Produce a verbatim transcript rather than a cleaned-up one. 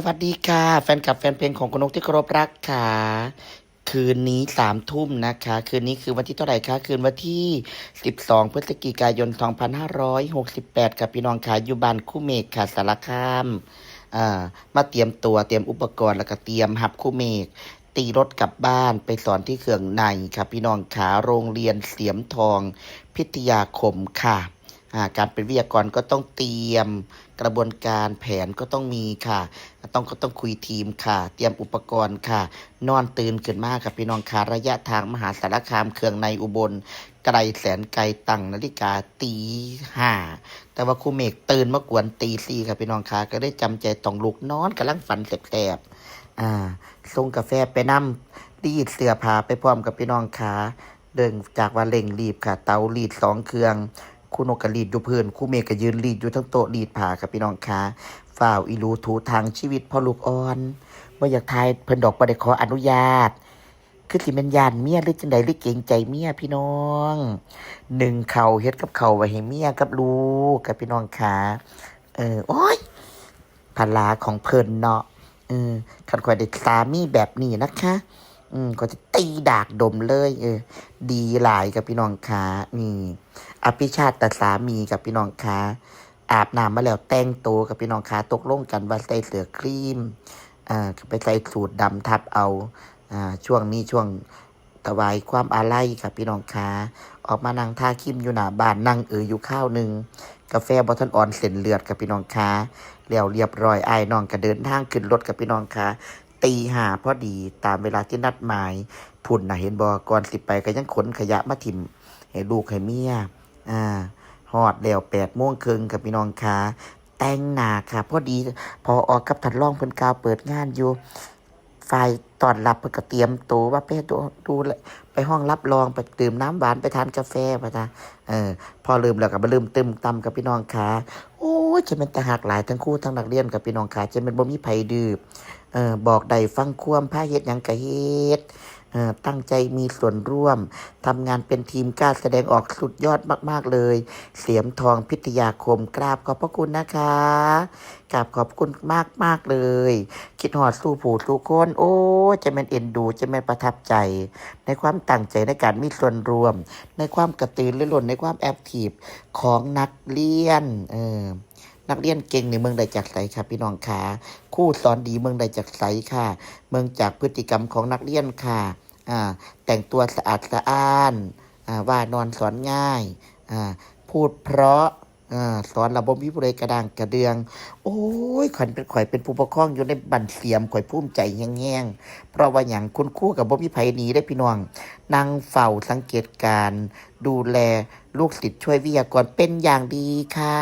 สวัสดีค่ะ แฟนคลับแฟนเพลงของคุณนกที่เคารพรักค่ะ คืนนี้สามทุ่มนะคะ คืนนี้คือวันที่เท่าไหร่คะ คืนวันที่สิบสองพฤศจิกายนสองพันห้าร้อยหกสิบแปดค่ะพี่น้องค่ะ อยู่บ้านครูเมฆค่ะ สารคาม อ่า มาเตรียมตัวเตรียมอุปกรณ์แล้วก็เตรียมรับครูเมฆ ตีรถกลับบ้านไปสอนที่เคืองในค่ะพี่น้องค่ะ โรงเรียนเสียมทองพิทยาคมค่ะ อ่า การเป็นวิทยากรก็ต้องเตรียม กระบวนการแผนก็ต้องมีค่ะ ต้อง ก็ต้องคุยทีมค่ะ เตรียมอุปกรณ์ค่ะ นอนตื่นขึ้นมาค่ะพี่น้องค่ะ ระยะทางมหาสารคามเคืองในอุบล ไกลแสนไกล ตั้งนาฬิกาตีห้า แต่ว่าครูเมฆตื่นมากวนตีสี่ค่ะพี่น้องค่ะ ก็ได้จำใจต้องลุกนอน กำลังฝันแสบๆ อ่า ส่งกาแฟไปนำ รีดเสื้อผ้าไปพร้อมกับพี่น้องค่ะ เนื่องจากว่าเร่งรีบค่ะ เตารีดสองเครื่อง ครูนกก็รีดอยู่พื้น ครูเมฆก็ยืนรีดอยู่ทั้งโต๊ะรีดผ้าค่ะพี่น้องค่ะ ฟ้าวอีหลูถูทางชีวิตพ่อลูกอ่อน บ่อยากถ่ายเพิ่นดอก บ่ได้ขออนุญาต คือสิแม่นย้านเมียหรือจั่งใด หรือเกรงใจเมียพี่น้อง นึ่งข้าวเฮ็ดกับข้าวไว้ให้เมียกับลูกค่ะพี่น้องค่ะ เออ โอ๊ย ภาระของเพิ่นเนาะ เออ คันข้อยได้สามีแบบนี้นะคะ อืม ข้อยสิตีดากดมเลย เออ ดีหลายค่ะพี่น้องค่ะ นี่ อภิชาติสามีค่ะพี่น้องค่ะ อาบน้ำมาแล้วแต่งตัวค่ะพี่น้องค่ะ ตกลงกันว่าใส่เสื้อครีม อ่า ไปใส่สูทดำทับเอา อ่า ช่วงนี้ช่วงถวายความอาลัยค่ะพี่น้องค่ะ ออกมานั่งทาครีมอยู่หน้าบ้าน นั่งเอออยู่คาวหนึ่ง กาแฟบ่ทันอ่อนเส้นเลือดค่ะพี่น้องค่ะ แล้วเรียบร้อย อ้ายน้องก็เดินทางขึ้นรถค่ะพี่น้องค่ะ ตีห้าพอดี ตามเวลาที่นัดหมาย พุ้นน่ะ เห็นบ่ ก่อนสิไปก็ยังขนขยะมาถิ่มให้ลูกให้เมีย อ่า ฮอดแล้วแปดโมงครึ่งค่ะพี่น้องค่ะ แต่งหน้าค่ะ พอดี ผอ.กับท่านรองเพิ่นกล่าวเปิดงานอยู่ ฝ่ายต้อนรับเพิ่นก็เตรียมตัวว่าไปดู ดูแล ไปห้องรับรอง ไปดื่มน้ำหวาน ไปทานกาแฟ ว่าซะ เออ พอเริ่มแล้วก็มาเริ่มตึมตำกับพี่น้องค่ะ โอ้ย จะแม่นตาฮักหลาย ทั้งครูทั้งนักเรียนกับพี่น้องค่ะ จะแม่นบ่มีไผดื้อ เออ บอกได้ฟังความ พาเฮ็ดหยังก็เฮ็ด เออ ตั้งใจมีส่วนร่วม ทำงานเป็นทีม กล้าแสดงออก สุดยอดมากๆเลย เสียมทองพิทยาคม กราบขอบพระคุณนะคะ กราบขอบคุณมากๆเลย คิดฮอดสู่ผู้สู่คน โอ้ย จะแม่นเอ็นดู จะแม่นประทับใจ ในความตั้งใจในการมีส่วนร่วม ในความกระตือรือร้น ในความแอคทีฟของนักเรียน เออ นักเรียนเก่งนี่เบิ่งได้จากไสค่ะพี่น้องค่ะ ครูสอนดีเบิ่งได้จากไสค่ะ เบิ่งจากพฤติกรรมของนักเรียนค่ะ อ่า แต่งตัวสะอาดสะอ้าน อ่า ว่านอนสอนง่าย อ่า พูดเพราะ อ่า สอนแล้วบ่มีผู้ใดกระด้างกระเดื่อง โอ้ย คันเป็นข้อยเป็นผู้ปกครองอยู่ในบ้านเสียม ข้อยภูมิใจแฮงๆ เพราะว่าหยัง คุณครูก็บ่มีไผหนีเด้พี่น้อง นั่งเฝ้าสังเกตการณ์ ดูแลลูกศิษย์ช่วยวิทยากรเป็นอย่างดีค่ะ